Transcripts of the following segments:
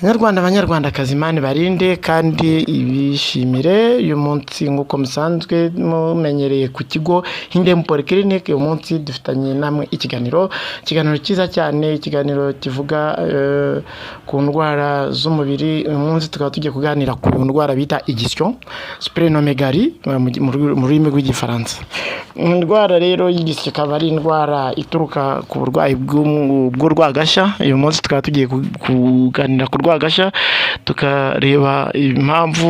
Banyarwanda, banyarwandakazi, Imana ibarinde kandi ibishimire. Uyu munsi, nk'uko musanzwe mumenyereye ku kigo Hindem Polyclinic, uyu munsi dufitanye namwe ikiganiro cyiza cyane, ikiganiro kivuga ku ndwara z'umubiri. Uyu munsi tukaba tugiye kuganira ku ndwara bita igisyo, splénomégalie mu rurimi rw'Igifaransa. Indwara rero y'igisyo ikaba ari indwara ituruka ku burwayi bw'urwagashya. Uyu munsi tukaba tugiye kuganira ku rwagashya, tukareba impamvu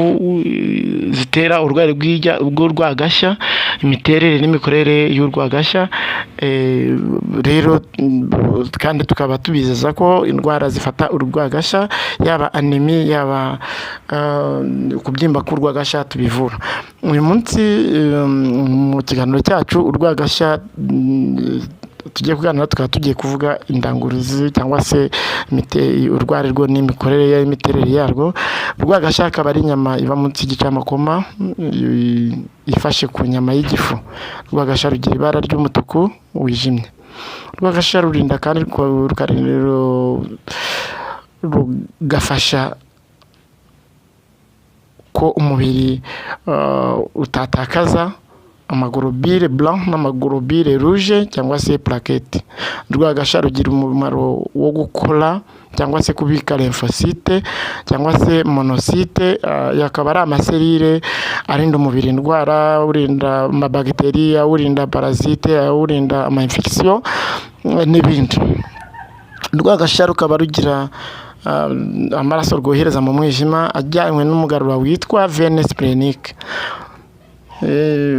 zitera uburwayi bw'urwagashya, imiterere n'imikorere y'urwagashya. Rero kandi tukaba tubizeza ko indwara zifata urwagashya, yaba anémie, yaba kubyimba k'urwagashya, tubivura. Uyu munsi mu kiganiro cyacu urwagashya tugiye kuganira, tukaba tugiye kuvuga indanguruzi cyangwa se urwo ari rwo n'imikorere y'imiterere yarwo. Urwagashya akaba ari inyama iba munsi y'igicamakoma, ifashe ku nyama y'igifu. Urwagashya rugira ibara ry'umutuku wijimye. Urwagashya rurinda kandi rugafasha ko umubiri utatakaza amaglobules blancs n'amaglobules rouges cyangwa se plaquettes. Urwagashya rugira umumaro wo gukora cyangwa se kubika lymphocytes cyangwa se monocytes, akaba ari amacellules arinda umubiri indwara, awurinda amabagiteri, awurinda parasites, awurinda ama infections n'ibindi. Urwagashya rukaba rugira amaraso rwohereza mu mwijima ajyanywe n'umugarura witwa veine splénique.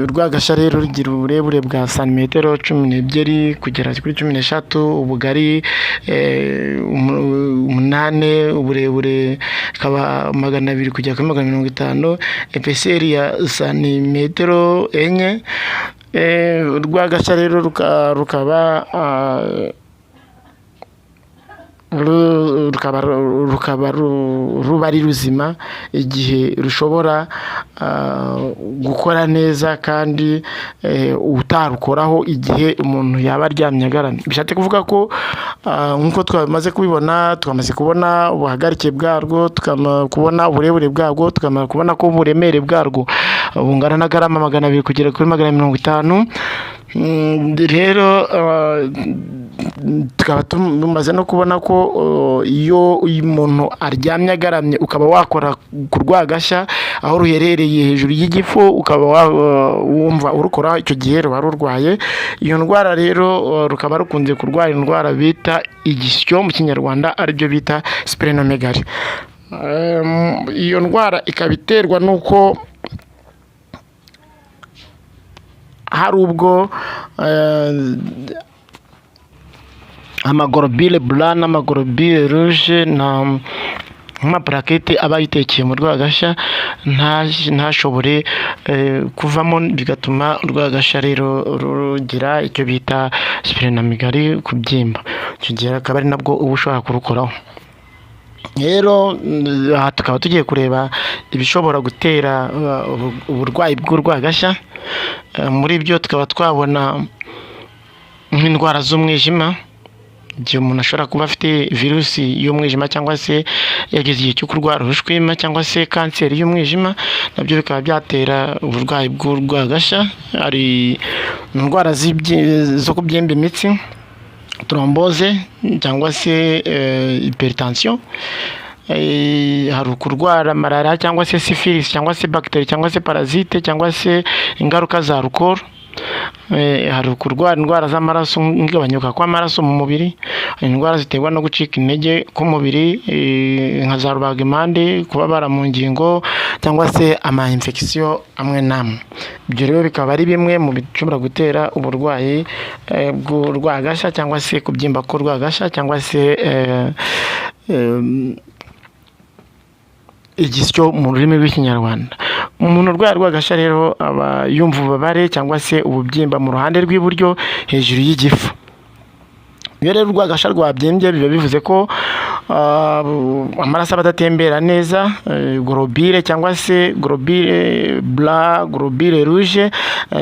Urwagashya rero rugira uburebure bwa santimetero 12 kugera kuri 13, ubugari 8, uburebure bukaba 200 kugera kuri 250, épaisseur ya santimetero 4. Urwagashya rero rukaba ruba ari ruzima igihe rushobora gukora neza kandi utarukoraho igihe umuntu yaba aryamye agaramye. Bishatse kuvuga ko nk'uko twamaze kubibona, twamaze kubona ubuhagarike bwarwo, tukamara kubona uburebure bwarwo, tukamara kubona ko uburemere bwarwo bungana na garama 200 kugera kuri 250. Rero tukaba tumaze no kubona ko iyo umuntu aryamye agaramye, ukaba wakora ku rwagashya aho ruherereye hejuru y'igifu, ukaba wumva urukora, icyo gihe ruba rurwaye. Iyo ndwara rero rukaba rukunze kurwara indwara bita igisyo mu Kinyarwanda, aribyo bita splénomégalie. Iyo ndwara ikaba iterwa n'uko hari ubwo amaglobules blancs n'amaglobules rouges n'amaplaquettes aba yitekeye mu rwagashya ntashobore kuvamo, bigatuma urwagashya rero rugira icyo bita splénomégalie, kubyimba. Icyo gihe akaba ari nabwo uba ushobora kurukoraho. Rero aha tukaba tugiye kureba ibishobora gutera uburwayi bw'urwagashya. Muri byo tukaba twabona nk'indwara z'umwijima, igihe umuntu ashobora kuba afite virusi y'umwijima cyangwa se yageze igihe cyo kurwara urushwima cyangwa se kanseri y'umwijima, nabyo bikaba byatera uburwayi bw'urwagashya. Hari indwara zo kubyimba imitsi, thrombose cyangwa se hypertension. Hari ukurwara malariya cyangwa se syphilis cyangwa se bagiteri cyangwa se parasite cyangwa se ingaruka za alcool. Hari ukurwara indwara z'amaraso nk'igabanyuka kw'amaraso mu mubiri, hari indwara ziterwa no gucika intege k'umubiri nka za rubagimpande, kubabara mu ngingo cyangwa se ama infections amwe n'amwe. Ibyo rero bikaba ari bimwe mu bishobora gutera uburwayi bw'urwagashya cyangwa se kubyimba k'urwagashya cyangwa se igisyo mu rurimi rw'Ikinyarwanda. Umuntu urwaye urwagashya rero aba yumva ububabare cyangwa se ububyimba mu ruhande rw'iburyo hejuru y'igifu. Iyo rero urwagasha rwabyimbye, biba bivuze ko amaraso aba adatembera neza, globule cyangwa se globule blanc, globule rouge,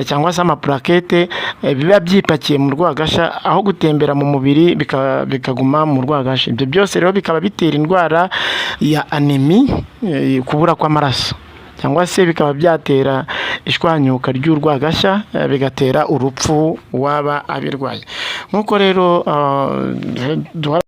cyangwa se amaplaquettes, biba byipakiye mu rwagasha, aho gutembera mu mubiri bikaguma mu rwagasha. Ibyo byose rero bikaba bitera indwara ya anémie, kubura kw'amaraso, cyangwa se bikaba byatera ishwanyuka ry'urwagasha, bigatera urupfu waba abirwaye. Nk'uko rero duhora